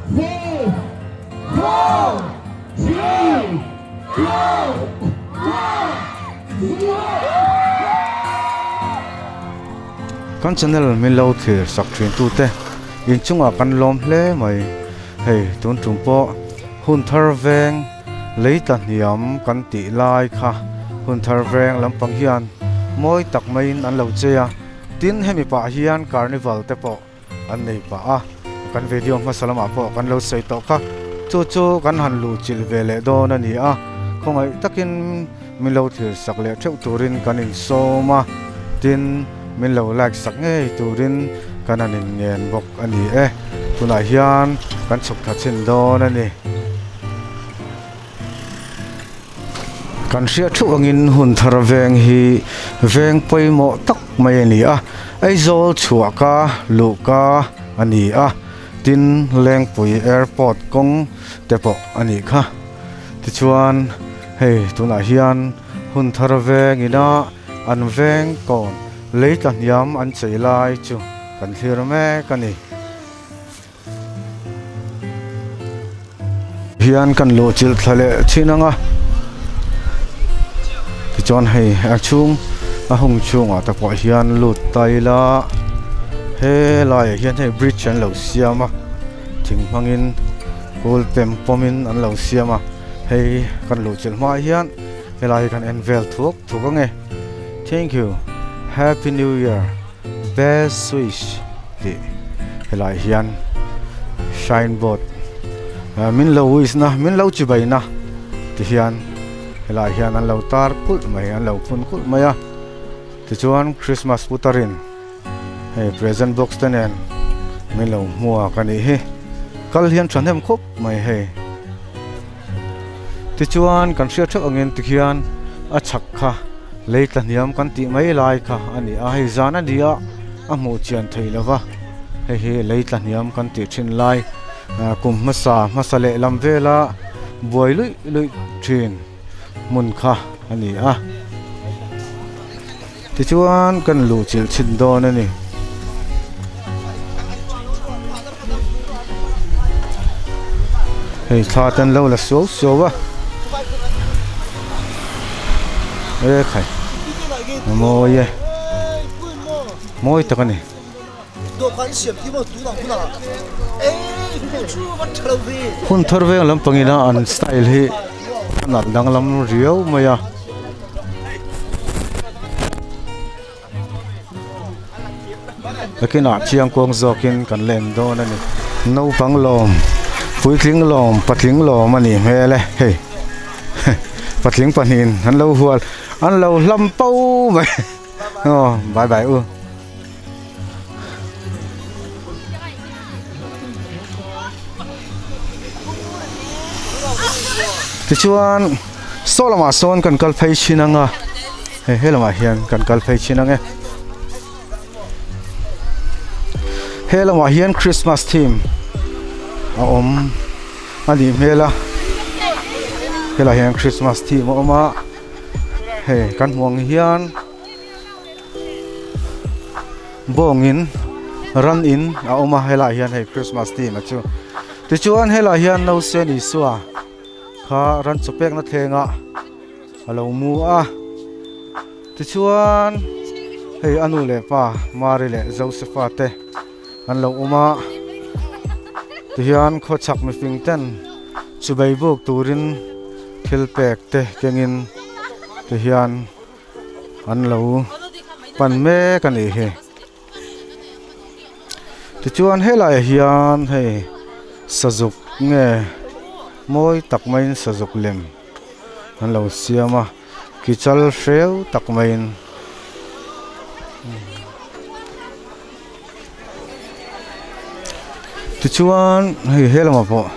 Five, four, three, two, one, zero. Kan channel min lo thlir sak thin tute inchungah kan lawm hle mai. Hei tun tum pawh hun thar veng lei ta hniam kan tih lai kha hun thar veng lampang hian mawi tak maiin an lo chei a. Tin hemi pah hian carnival te pawh an nei pah a, kan video hmasa lamah pawh kan lo sawi tawh kha, chu chu kan han luh chilh ve leh dawn a ni a, khawngaih takin min lo thlir sak leh theuh turin kan insawm a, tin min lo like sak ngei turin kan han inngen bawk a ni e, tunah hian kan chhuk tha chhin dawn a ni. Kan hriat thuh angin hun thar veng hi veng pawimawh tak mai a ni a, Aizawl chhuah ka luh ka a ni a, tin Lengpui Airport kawng te pawh a nih kha. Tichuan hei tunah hian hun thar veng ina an veng kawn lei tla hniam an chei lai chu kan thlir mek a ni. Hian kan luh chilh thla leh thin ang a, tichuan hei a chhung a hung chhungah te pawh hian lut ta ila helaiah hian hei bridge an lo siam a thing hmangin kul pem pawmin an lo siam a hei kan luh chilh hmaah hian helai hi kan en vel thuak thuak ang e thank you happy new year. Best wish tih helaiah hian sign board min lo wish na min lo chi bai na ti hian helaiah hian an lo tar kulh mai an lo phun kulh mai a tichuan Christmas putarin hei present box te nen min lo hmuak a nih hi kal hian thahnem khawp mai hei tichuan kan hriat theuh angin tikhian a chhak kha. Lei tla hniam kan tih mai lai kha a ni a, hei zan a ni a, a hmuh chian thei lo va, hei hi lei tla hniam kan tih thin lai kum hmasa hmasa leh lam vela buai luih luih thin hmun kha a ni a. Tichuan kan luh chilh chhin dawn a ni. Hei thla te an lo la suau suau a e khai a mawi e mawi tak a ni. Hun thar veng lampang ina an style hi a nalh danglam riau mai a. Nakinah chiang kuang zawkin kan len dawn a ni. Naupang lawm, puitling lawm, patling lawm a nih hmel e, hei patling pahnihin an lo hual, an lo hlam po mai aw bye bye u. Tichuan saw lamah sawn kan kal phei thin ang a. Hei he lamah hian kan kal phei thin ang e. He lamah hian Christmas theme a awm a nih hmel a. Helaiah hian Christmas theme a awm a. Hei kan hmuh ang hian bawngin ran in a awm a helaiah hian hei Christmas theme a chu. Tichuan helaiah hian Nausen Isua kha ran chaw pekna thlengah. A lo mu a, tichuan hei a nu leh pa Mary leh Josepha te an lo awm a, tihian khawchhak mifing ten chubei buk turin thil pek te kengin tihian an lo pan mek a nih hi. Tichuan helaiah hian hei sazuk nge mawi tak maiin sazuk lem. an lo siam a kichal hreu tak maiin tichuan hei he lamah pawh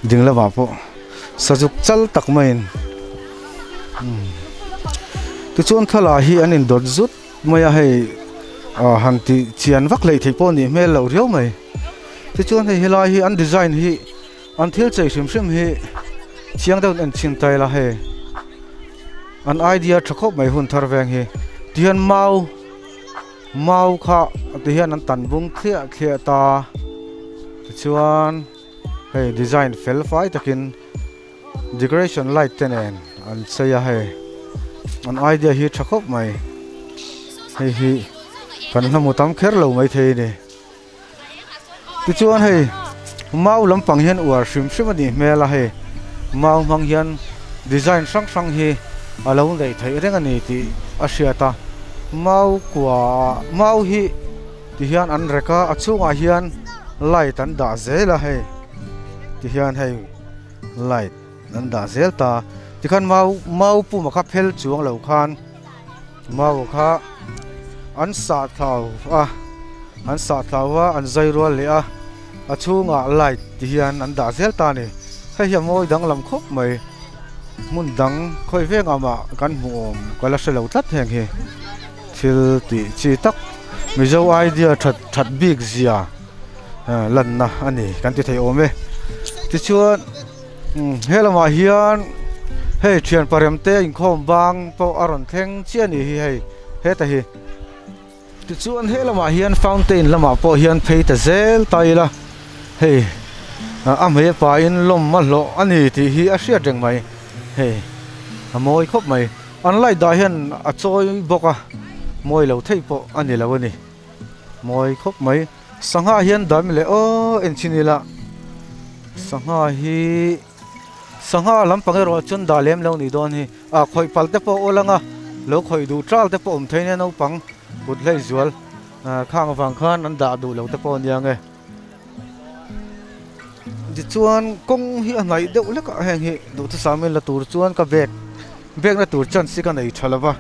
ding lamah pawh sazuk chal tak maiin tichuan thlalak hi an indawt zut mai a hei ah han tih chian vak hleih theih pawh a nih hmel loh riau mai tichuan hei helai hi an design hi. An thil chei hrim hrim hi chiang deuhin en chhin ta ila hei an idea tha khawp mai hun thar veng hi tihian mau mau kha tihian an tan bung thliah thliah ta tichuan. Hei design fel fai takin decoration light te nen an chei a hei an idea hi tha khawp mai hei hi kan hla mu tam kher lo mai thei a ni tichuan hei mau lampang hian uar hrim hrim a nih hmel a hei mau hmang hian design hrang hrang hi a lo neih theih reng a ni tih a hriat a mau kua mau hi. Tihian an rek a, a chhungah hian light an dah zel a hei tihian hei light an dah zel ta tikhan mau mau puma kha phel chuang lo khan mau kha an sah thlau a an sah thlau a an zai rual leh a a chhungah light tihian an dah zel ta a ni hei hi a mawi danglam khawp mai hmun dang khawi vengah mah kan hmuh awm ka la hre lo tlat heng hi. Thil tih chi tak Mizo idea that that bik zia lanna a ni kan ti thei awm e. Tichuan he lamah hian hei thian parem te inkhawm bang pawh a rawn thleng chiah a ni hi hei heta hi. Tichuan he lamah hian fountain lamah pawh hian phei ta zel ta ila hei a hmei a pain lawm a hlawh a ni tih hi a hriat reng mai hei a mawi khawp mai. An light dah hian a chawi bawk a, mawi lo thei pawh a ni lo a ni. Mawi khawp mai. Sangha hian dam leh aw en chhin ila sangha hi sangha lampang erawh chuan dah lem lo nih dawn hi. Ah khawih pal te pawh awl anga lo khawih duh tal te pawh awm thei nia naupang kut hlei zual khang avang khan an dah duh lo te pawh a nia nge. Tichuan kawng hi a hnaih deuh hlek a heng hi duhthusam in la tur chuan ka bag bag na tur chance hi ka nei tha lova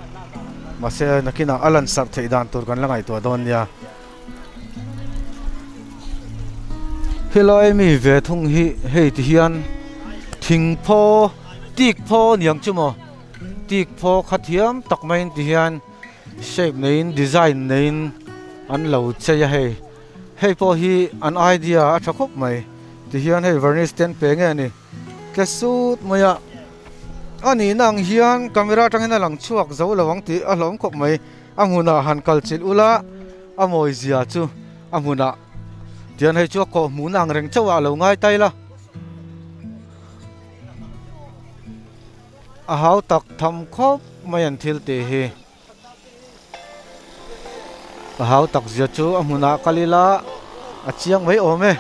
mahse nakinah a lan sarh theih dan tur kan la ngaihtuah dawn nia. Helai mi ve thung hi hei ti hian thing phaw tik phaw niang chu maw tik phaw kha thiam tak maiin ti hian shape neiin design neiin an lo chei a hei. Hei pawh hi an idea a tha khawp mai tihian hei varnish te an pe nge a ni tle sut mai a a nihna ang hian camera atangin a lang chhuak zo lo ang tih a hlawm khawp mai a hmunah han kal chilh ula a mawi zia chu a hmunah tihian hei chu a kawh hmuhna ang reng chauh ah a lo ngai ta ila. A hau tak tham khawp mai an thil tih hi. A hau tak zia chu a hmunah kal ila a chiang mai awm e.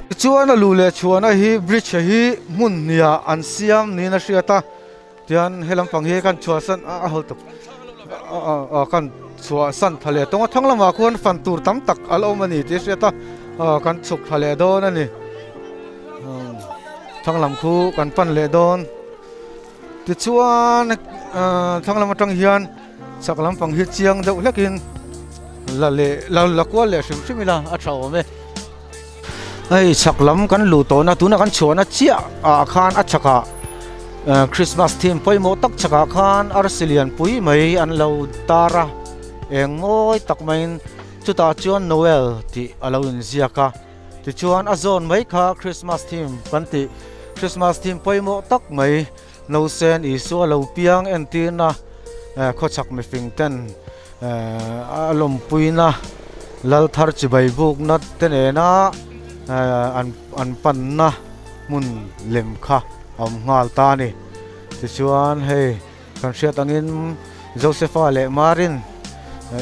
Tichuan a luh leh chhuahna hi bridge hi hmun hniah an siam niin a hriat a, tian he lampang hi kan chhuahsan a haw tak kan chhuahsan thla leh tawng a, thlang lamah khuan fan tur tam tak a la awm a ni tih a hriat a, kan chhuk thla leh dawn a ni. Thlang lam khu kan pan leh dawn tichuan thlang lam atang hian chak lampang hi chiang deuh hlekin la leh la la kual leh hrim hrim ila a tha awm e. Hei chak lam kan luh tawhna tuna kan chhuahna chiah ah khan a chakah Christmas theme pawimawh tak chakah khan arsi lian pui mai an lo tar a eng mawi tak maiin chutah chuan Noel tih a lo inziak a. Tichuan a zawn mai kha Christmas theme kan tih Christmas theme pawimawh tak mai Nausen Isua lo piang entirna khawchhak mifing ten a lawmpuina lal thar chibai bukna te nena an panna hmun lem kha a awm nghal ta a ni. Tichuan hei kan hriat angin Josepha leh Marin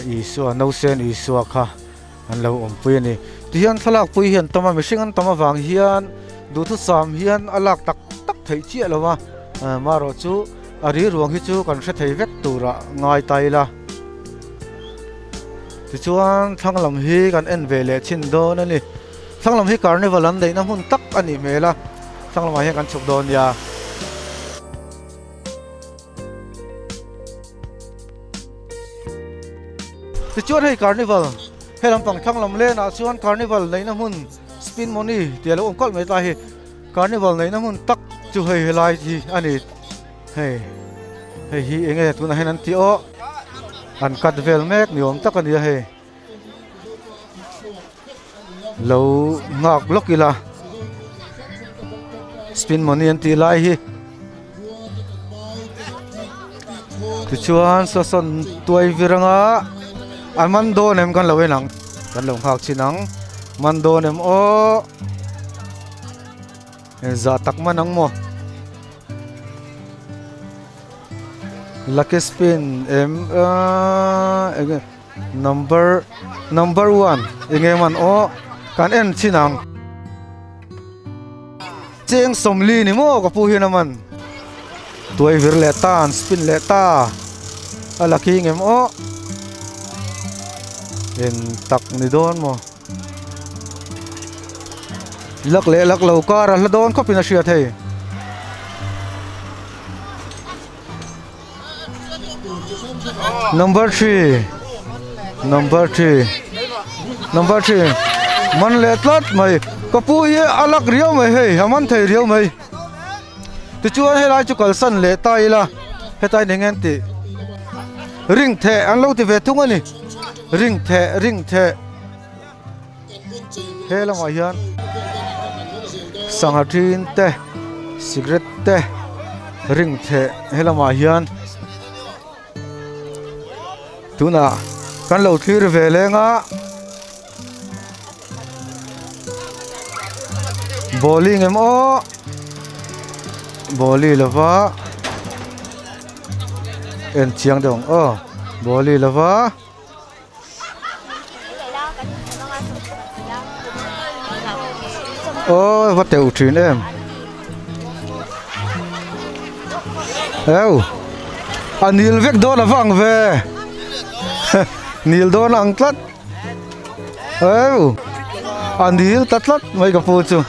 Isua Nausen Isua kha an lo awmpui a ni. Tihian thlalak pui hi an tam a, mihring an tam avang hian duhthusam hian a lak tak tak theih chiah lo a, marawh chu a ri ruang hi chu kan hre thei vek turah ngai ta ila. Tichuan thlang lam hi kan en ve leh chhin dawn a ni. Thlang lam hi carnival an neihna hmun tak a nih hmel a, thlang lamah hian kan chhuk dawn nia. Tichuan hei carnival he lampang thlang lam lenah chuan carnival neihna hmun spin money tih a lo awm kalh mai ta hi carnival neihna hmun tak chu hei helai hi a ni hei hei hi eng nge tunah hian an tih aw an cut vel mek ni awm tak a ni a hei lo nghak lawk ila spin money an tih lai hi tichuan saw sawn tuai vir anga an man dawn em kan lo en ang. Kan lo nghak chin ang. Man dawn em aw. Engzah tak man ang maw. Lucky spin em enge number number one enge man aw kan en chin ang. Cheng sawmli ni maw ka pu hian a man. Tuai vir leh ta an spin leh ta a lucky ngem aw. Eng tak ni dawn maw. Lak leh lak lo kar a hla dawn khawp in a hria thei. Number 3 Number 3 Number 3 Man leh tlat mai ka pu hi a lak riau mai hei a man thei riau mai tichuan helai chu kalsan leh ta ila hetlai eng nge an tih ring theh an lo ti ve thung a ni ring theh ring theh. He lamah hian sangha thin te cigarette te ring theh he lamah hian tunah kan lo thlir ve leng a bowling em aw bowling lova en chiang deuh ang aw bowling lova. Aw va teuh thin em eu a nil vek dawn a vang ve nil dawn ang tlat eu a nil ta tlat mai ka pu chu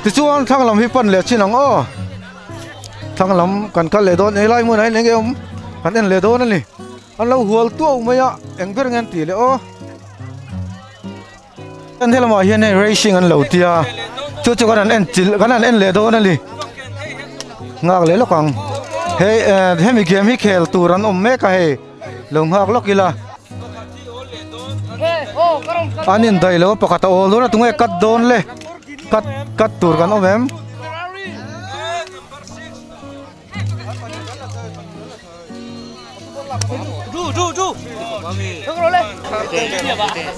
tichuan thlang lam hi pan leh chin ang aw thlang lam kan kal leh dawn helai hmunah hian eng nge awm kan en leh dawn a ni. An lo hual tuau mai a, eng ber nge an tih leh aw. An helamah hian hei racing an lo ti a, chu chu kan han en chilh kan han en leh dawn a ni. Nghak leh lawk ang. Hei eh hemi game hi khel tur an awm mek a hei, lo nghak lawk ila. An indaih lo a pakhat a awl dawn a tunge cut dawn le, cut cut tur kan awm em?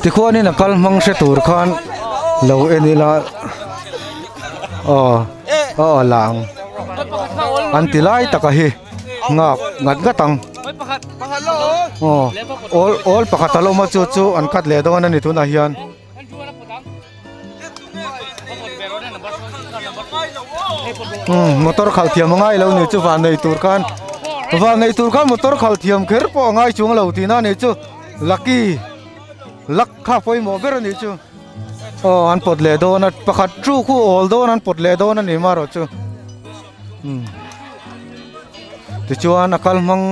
Tikhuanin a kal hmang hre tur khan lo en ila aw aw lang an ti lai taka hi nghak ngat ngat ang aw awl awl pakhat a lo awm a chu chu an cut leh dawn a ni tunah hian. Motor khalh thiam a ngai lo ni chu van nei tur khan van nei tur khan motor khalh thiam kher pawh a ngai chuang lo tihna a nih chu lucky luck kha pawimawh ber a nih chu aw an pawt leh dawn a pakhat thu khu awl dawn an pawt leh dawn a ni marawh chu tichuan a kal hmang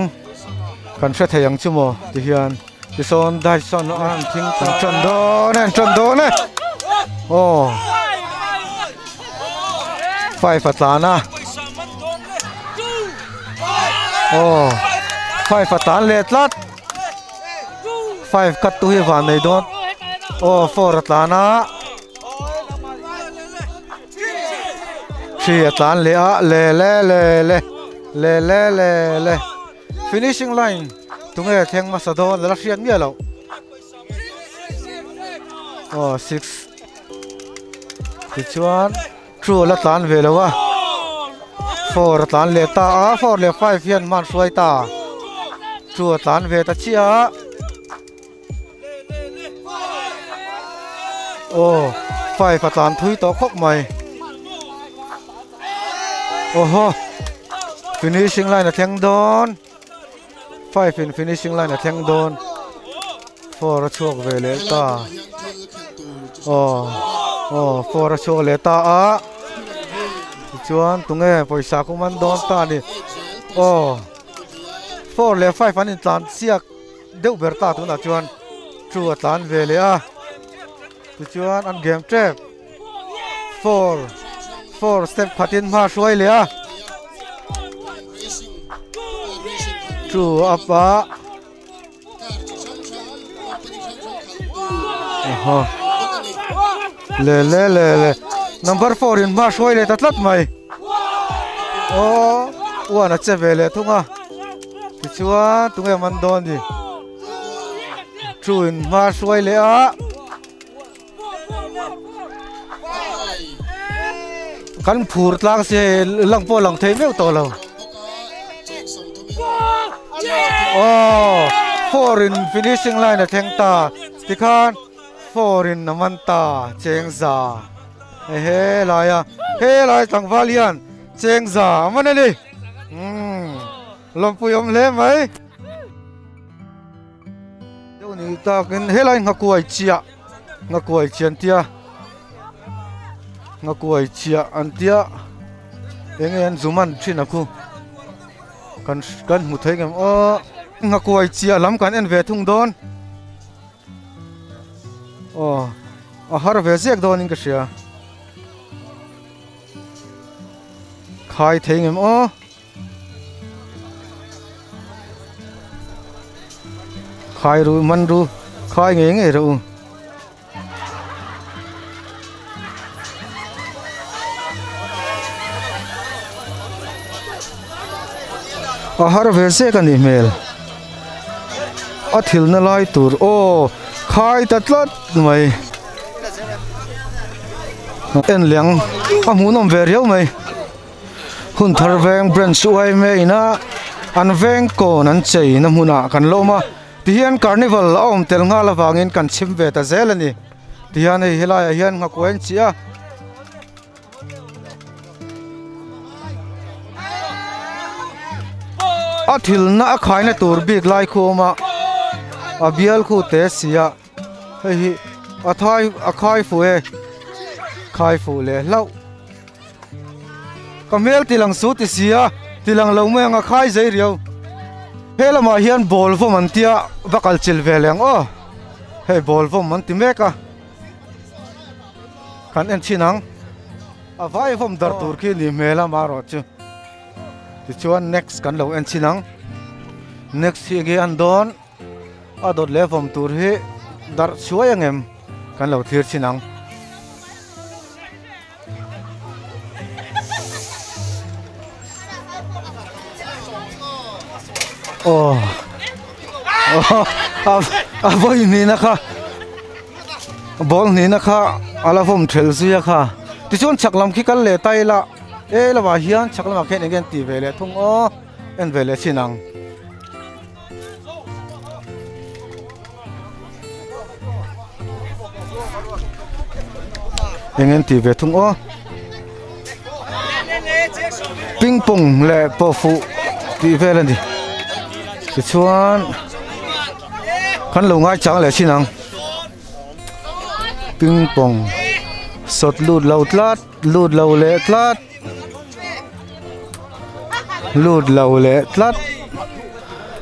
kan hre thei ang chu maw tihian. Tisawn Dyson an thing an tan dawn e an tan dawn e aw five a tlan a aw five a tlan leh tlat five cut tu hi van nei dawn aw four a tlan a three a tlan leh a le le le le le le le le Finishing line tunge thleng hmasa dawn la hriat miah loh. Aw six tichuan two la tlan ve lo a four a tlan leh ta a four leh five hian hman hruai ta two a tlan ve ta chiah a aw five a tlan thui tawh khawp mai awhaw finishing line a thleng dawn five in finishing line a thleng dawn four a chhuak ve leh ta aw aw four a chhuak leh ta a tichuan tunge pawisa ku man dawn ta a ni aw four leh five an intlan chiak. Deuh ber ta tunah chuan two a tlan ve leh a tichuan an game tep four four step khatin hma hruai leh a two up a aw le le le le number four in hma hruai leh ta tlat mai aw uan a che ve leh thung a. Tichuan tunge man dawn ni? Thu in hma hruai leh a. Kan phur tlang si hei lang pawh lang thei meuh tawh lo. Aw four in finishing line a thleng ta tikhan four in a man ta cheng za hei helai a helai tlangval hian cheng za a man a ni umm lawmpui awm hle mai. Deuh ni takin helai nghakuai chiah nghakuai chian tia. Nghakuai chiah an tia enge an zum an thin a khu kan kan hmu thei ngem aw nghakuai chiah lam kan en ve thung dawn aw a har ve ziak dawn in ka hria khai thei ngem aw. Khai ru man ru khai ngei ngei rawh u. A har ve zek a nih hmel a thil na lai tur aw khai ta tlat mai en leng a hmuhnawm ve riau mai hun thar veng branch uaime ina an veng kawn an chei na hmunah kan la awm a. Tihian carnival a awm tel nghal avangin kan chhim ve ta zel a ni. Tihian hei helaiah hian nghakuai an chih a. A thilna a khaina tur bik lai khu a awm a, a bial khu te si a, hei hi a thai a khai fuh e, khai fuh leh hlauh. Ka hmel ti lang su ti si a, ti lang lo mai ang a khai zai riau. He lamah hian ball vawm an tia va kal chil ve leh ang aw. Hei ball vawm an ti mek a. Kan en chhin ang. A vai vawm dar tur khi ni hmel a marawh chu. Tichuan next kan lo en chhin ang. Next hi enge an dawn. A dawt leh vawm tur hi darh chhuai ang em kan lo thlir chin ang. Aw a vawi hnihna kha ball hnihna kha a la vawm thelh zui a kha tichuan chhak lam khi kal leh ta ila e lamah hian chhak lamah khian eng nge an tih ve leh thung aw en ve leh chin ang. Eng an tih ve thung aw ping pong leh pawh fuh tih vel a ni tichuan kan lo ngai chang leh thin ang ping pong sawt lut lo tlat lut lo leh tlat. Lut lo leh tlat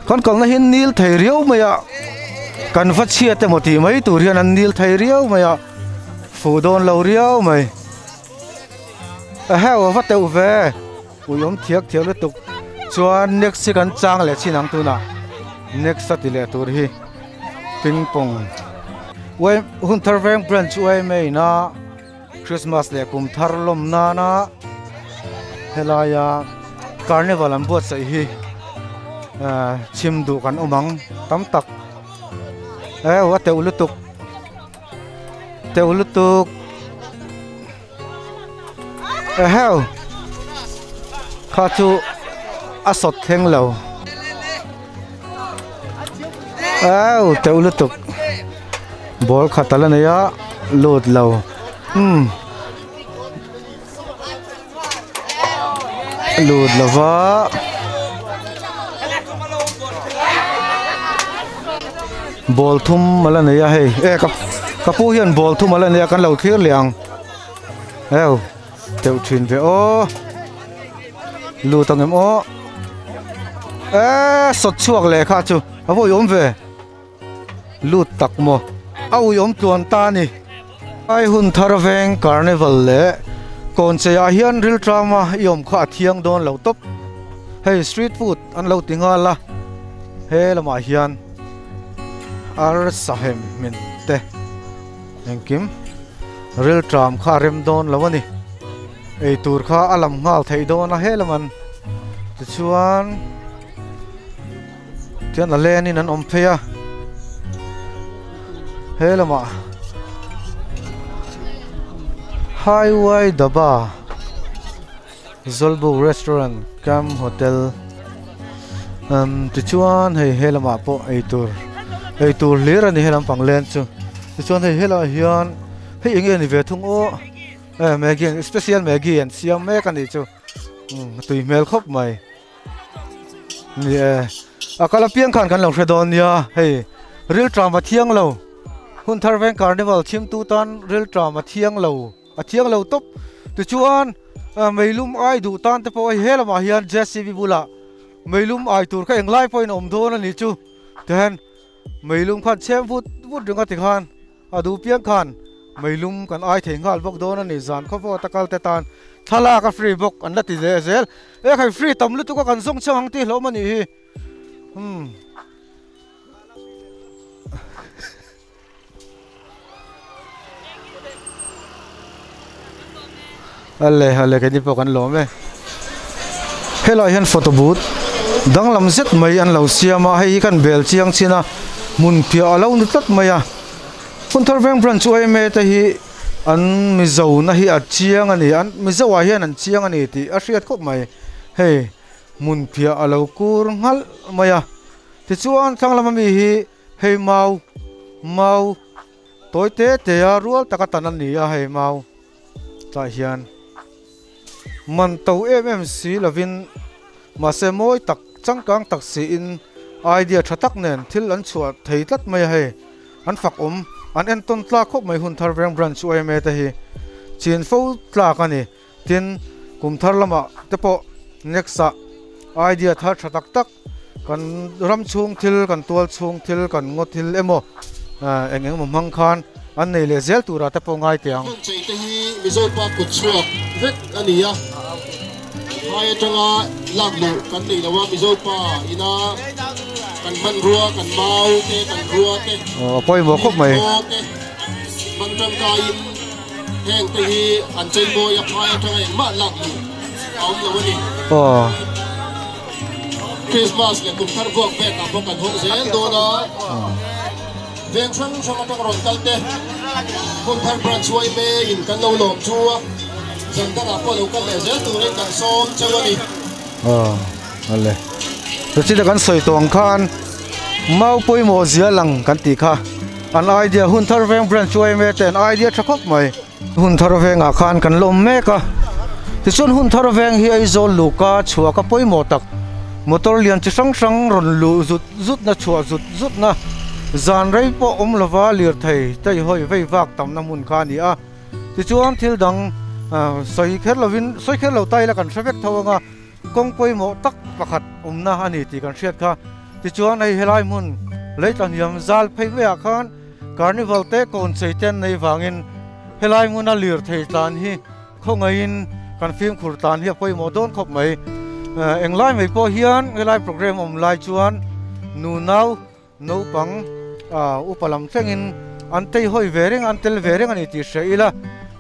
kan kalna hi nil thei riau mai a kan va chhiat emaw tih mai tur hian an nil thei riau mai a fuh dawn lo riau mai eheu a va teuh ve ui awm thiak thiak lutuk chuan next hi kan chang leh chin ang tunah next a ti leh tur hi ping pong hun thar veng branch uaime ina. Christmas leh kum thar lawm nana helaia carnival an buatsaih hi chhim duh kan awm ang tam tak eh a teuh lutuk teuh lutuk eheu kha chu a sawt thleng lo eu teuh lutuk. Ball khat a la nei a lut lo umm lut lo va ball thum a la nei a hei e ka ka pu hian ball thum a la nei a kan lo thlir leh ang eu teuh thin ve aw lut ang em aw e sawt chhuak leh kha chu a vawi awm ve. Lut tak maw? A uiawm tluan ta a ni. Ai hun thar veng Carnival leh Kawncheiah hian rilṭama i awm kha a thiang dawn lo tawp. Hei street food an lo ti nghal a, he lamah hian arsahem hmin te engkim rilṭam kha a rem dawn lo a ni. Eitur kha a lam nghal theih dawn a he laman tichuan. Tihian a len in an awm phei a he lamah highway dhaba. Zawlbuk restaurant cum hotel umm tichuan hei he lamah pawh eitur eitur hlir a ni he lampang len chu tichuan hei helaiah hian hei eng nge ni ve thung aw eh maggie special maggie an siam mek a nih chu umm a tui hmel khawp mai ni e a kal apiang khan kan lo hre dawn nia hei rilṭam a thiang lo hun thar veng carnival chhimtu tan rilṭam a thiang lo. A thiang lo tawp. Tichuan meilum ai duh tan te pawh hei he lamah hian JCB bulah meilum ai tur kha englai pawhin a awm dawn a nih chu. Tihian meilum khan chhem vut vut ringawt tikhan a duh piang khan meilum kan ai thei nghal bawk dawn a ni. Zan khawvawt a kal te tan thlalak a free bawk an la ti leh zel. E khai free tam lutuk a kan zawng chang ang tih hlawm a nih hi. Umm. Ale ale keini pawh kan lawm e helaiah hian photo booth danglam zet mai an lo siam a hei hi kan bel chiang chin a hmun piah a lo ni tlat mai a Hunthar veng branch yma te hi an mizo na hi a chiang a ni an mizo ah hian an chiang a ni tih a hriat khawp mai hei hmun piah a lo kur nghalh mai a tichuan thlang lama mi hi. Hei mau, mau tawi te te a rual taka tan a ni a hei mau tah hian man to em em si lovin mahse mawi tak changkang tak siin idea tha tak nen thil an chhuah thei tlat mai a hei an fak awm an entawn tlak khawp mai hun thar veng branch yma te hi chin fo tlak a ni tin kum thar lamah te pawh next ah idea thar tha tak tak. Kan ram chhung thil, kan tual chhung thil, kan ngaw thil emaw eng eng emaw hmang khan an nei leh zel turah te pawh ngai teh ang. Hmun chei te hi Mizo pa kut chhuak vek a ni a, phai atanga lak luh kan nei lo a, Mizo pa ina kan hmanrua, kan mau te, kan rua te, thawmhnaw te hmang tangkaiin heng te hi an chei mawi a, phai atanga engmah lak luh a awm lo a ni. Christmas leh kum thar vuak vek ah pawh kan hawng zel dawn a, veng hrang hrang atang rawn kal te Hunthar Branch yma in kan lo lawm chu a, zan dangah pawh lo kal leh zel turin kan sawm cheu a ni. Aw ale Rachita kan sawi tawh ang khan mau pawimawh zia lang kan tih kha an idea Hunthar Veng Branch yma te an idea tha khawp mai. Hun thar vengah khan kan lawm mek a, tichuan hun thar veng hi Aizawl luka chhuak a pawimawh tak motor lian chi hrang hrang rawn luh zut zut na chhuah zut zut na zan rei pawh awm lova lirthei tei hawi vei vak tamna hmun kha a ni a, tichuan thil dang sawi kher lovin sawi kher lo ta ila kan hre vek tho anga kawng pawimawh tak pakhat awmna a ni tih kan hriat kha, tichuan hei helai hmun lei tlahniam zal phei maiah khan. Carnival te kawn chei te an nei vangin helai hmuna lirthei tlan hi khawngaihin kan fimkhur tlan hi a pawimawh dawn khawp mai. Englai mai pawh hian helai program awm lai chuan nu nau naupang upa lam thlengin an tei hawi ve reng an tel ve reng a ni tih hria ila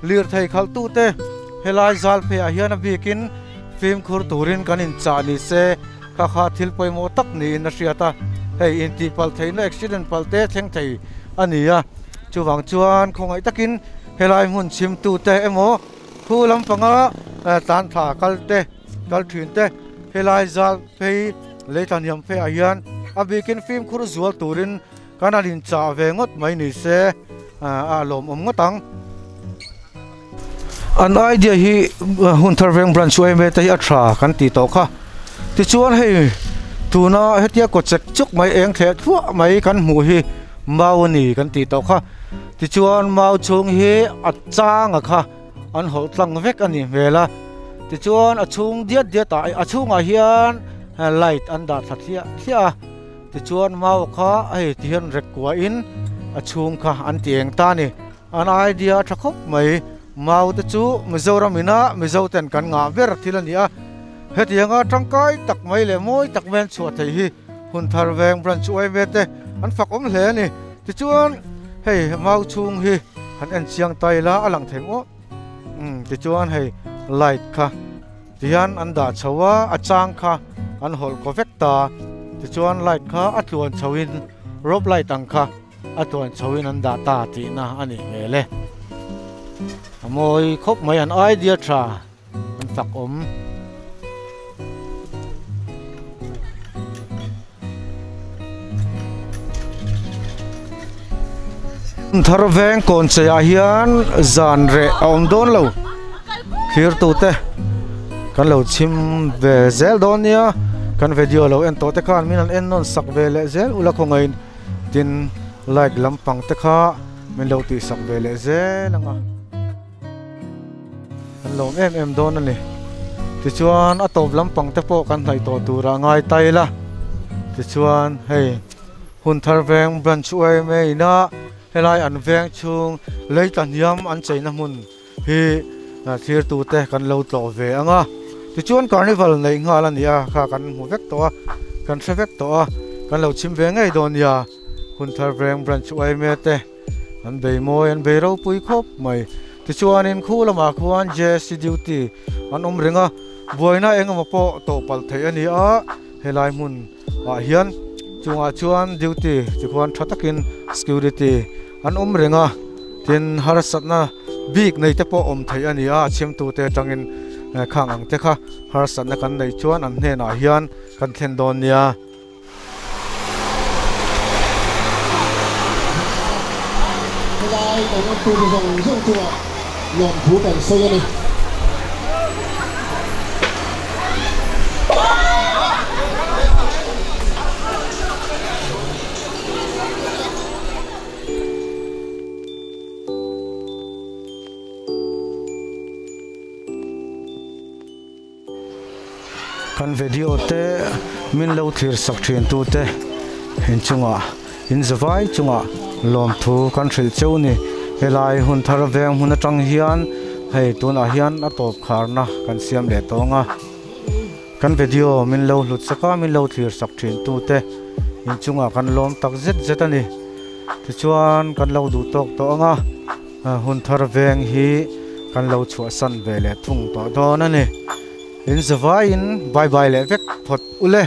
lirthei khalhtute helai zal pheiah hian a bikin fimkhur turin kan inchah ni se. Kha kha thil pawimawh tak niin a hriat a, hei intih palh theihna accident palh te thleng thei a ni a, chuvang chuan khawngaih takin helai hmun chhimtute emaw khu lampanga tlan thla kal te kal thin te helai zal phei lei tlahniam pheiah hian a bikin fimkhur zual turin kan han inchah ve ngawt mai ni se a lawmawm ngawt ang. An idea hi hun thar veng branch yma te hi a tha kan tih tawh kha tichuan hei tuna hetia kaw chek chuk mai eng thleh thluah mai kan hmuh hi mau a ni kan tih tawh kha tichuan mau chhung hi a chang a kha an hawlh tlang vek a nih hmel a tichuan a chhung diat diat ah a chhungah hian light an dah thla thliah thliah a tichuan mau kha hei ti hian rek kuahin a chhung kha an ti eng ta a ni. An idea a tha khawp mai. Mau te chu Mizoram ina Mizo ten kan ngah ber thil a ni a. Hetianga tangkai tak mai leh mawi tak mai an chhuah thei hi hun thar veng branch yma te an fak awm hle a ni. Tichuan hei mau chhung hi han en chiang ta ila a lang thei maw? Umm tichuan hei light kha tihian an dah chho a, a chang kha an hawlh kaw vek ta. Tichuan light kha a tluan chho in rope light ang kha. A tuan chhoin an dah ta tihna a nih hmel e. A mawi khawp mai an idea tha an fak awm. Thar veng kawn cheiah hian zan reh a awm dawn lo thlir tute kan lo chhim ve zel dawn nia kan video lo en tawh te khan min han en nawn sak ve leh zel ula khawngaihin tin like lampang te kha min lo tih sak ve leh zel ang a. Kan lawm em em dawn a ni. Tichuan a tawp lampang te pawh kan hnaih tawh tur ah ngai ta ila. Tichuan hei hun thar veng branch yma ina helai an veng chhung lei tla hniam an cheina hmun hi thlir tute kan lo tlawh ve ang a. Tichuan carnival neih nghal a ni a kha kan hmu vek tawh a kan hre vek tawh a kan lo chhim ve ngei dawn nia hun thar veng branch yma te. An bei mawi, an bei ropui khawp mai. Tichuanin khu lamah khuan JSC duty an awm reng a, buaina eng emaw pawh tawh palh theih a ni a, helai hmun ah hian chungah chuan duty tikhuan tha takin security an awm reng a, tin harsatna bik nei te pawh awm theih a ni a, a chhimtute atangin khang ang te kha harsatna kan neih chuan an hnenah hian kan thlen dawn nia. Helai kan entu te zawng zawng chungah lawmthu kan sawi a ni. Kan video te min lo thlir sak thin tu te inchungah in zavai chungah lawmthu kan hrilh cheu ni. Helai hun thar veng hmun atang hian hei tunah hian a tawp kharna kan siam leh tawng a. Kan video min lo hlut sak a min lo thlir sak thin tu te inchungah kan lawm tak zet zet a ni. Tichuan kan lo duh tawk tawh ang a. Hun thar veng hi kan lo chhuahsan ve leh thung tawh dawn a ni. In zavaiin bye bye leh vek phawt ule.